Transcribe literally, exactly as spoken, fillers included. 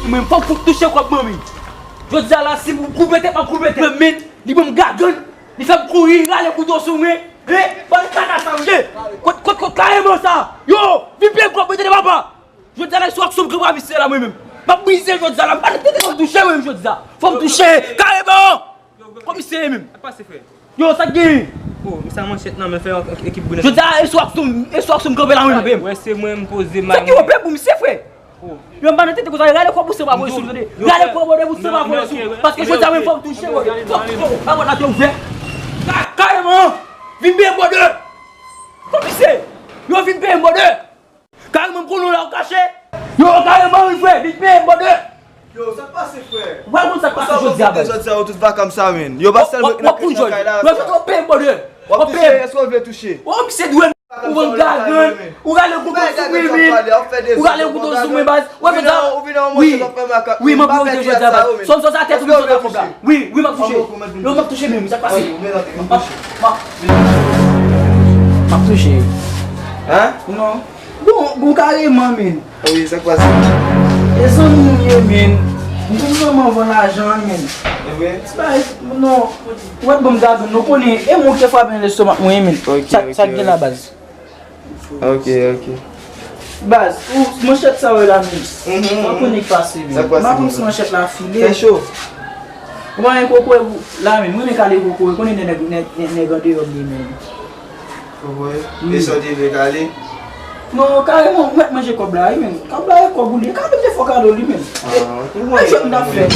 Mwen, fòk, fòk touche kòb mwen, men. Jodi a la, si m koupe tèt, m ap koupe tèt mwen, men. Li ban m gagann, li fè m kouri, rale kouto sou mwen. Hein? Bann kaka sa, wi. Kot, kot, kot kareman sa? Yo, vin peye kòb mwen, tande papa. Jodi a la, sou aksyon m kanpe a misye la, mwen menm. M ap brize jodi a la, m pa tete fò m touche, mwen menm, jodi a. Fò m touche, kareman. Kòm misye ye menm. Sa k pase, frè? Yo, sa k genyen? Oh, misye a manchèt nan men, fè yon ekip bounè. Jodi a, e sou aksyon, e sou aksyon m kanpe la, mwen menm. Wè, se mwen, m poze m. Sa k gen, w pè pou misye, frè? Oh. Yo, m pa nan tete konsa, rale kòb ou san pa voye sou li, tande. Rale kòb ou san pa voye sou li. Paske jodi a, mwen, fò m touche, mwen. Fò m touche, pa mwen, la te ouvè. Ka-, kareman, vin peye bòdè. Kòm misye. Yo, vin peye bòdè. Kareman, m konnen w la w kache. Yo, kareman, wi, frè, vin peye m, bòdè. Yo, sa k pase, frè? Ou pa konn sa k pase jodi a, baz. Jodi a, yo tout vakam sa, men. Yo pa sèl mwen k nan kay la. W ap touche, èske w vle touche? Oh, misye dwe m. Ou ban m gagann. Ou rale kouto sou mwen, men. Ou rale kouto sou mwen, baz. Ou vin nan, ou vin nan yon mòso k ap fè makak. Wi, m ap monte jodi a, baz. Sòm sòs atè tou, m sòs atè la. Wi, wi, m ap touche. Yo, m ap touche, men, sa k pase? M ap touche. Hein? Non. Bon, bon, kareman, men. Wi, sa k pase? E zanmi m ye, men. M konn zanmi anvan lajan, men. E vre? Ti bagay, non. Ou wè, ban m gade, nou konnen, e mwen ki te frape nan lestomak mwen, men. Ok, sa, sa k gen la, baz? Ok, ok. Baz, ou, manchèt sa wè la, men. Mhm. Ou konnen k pase, men. Sa k pase, m pa konn si manchèt la file. Fè cho. Ou pa gen kokoye pou, la, men. Mwen, men kale kokoye. Konnen nèg, nèg, nèg, nèg andeyò m ye, men. Kokoye? Wi. E sa w te vle kale? Non, kareman, ou mèt manje kòb la, wi, men. Kòb la, e kòb ou li. E kale m te fè w kado li, men. Ah, ok. E jwèt m t ap fè.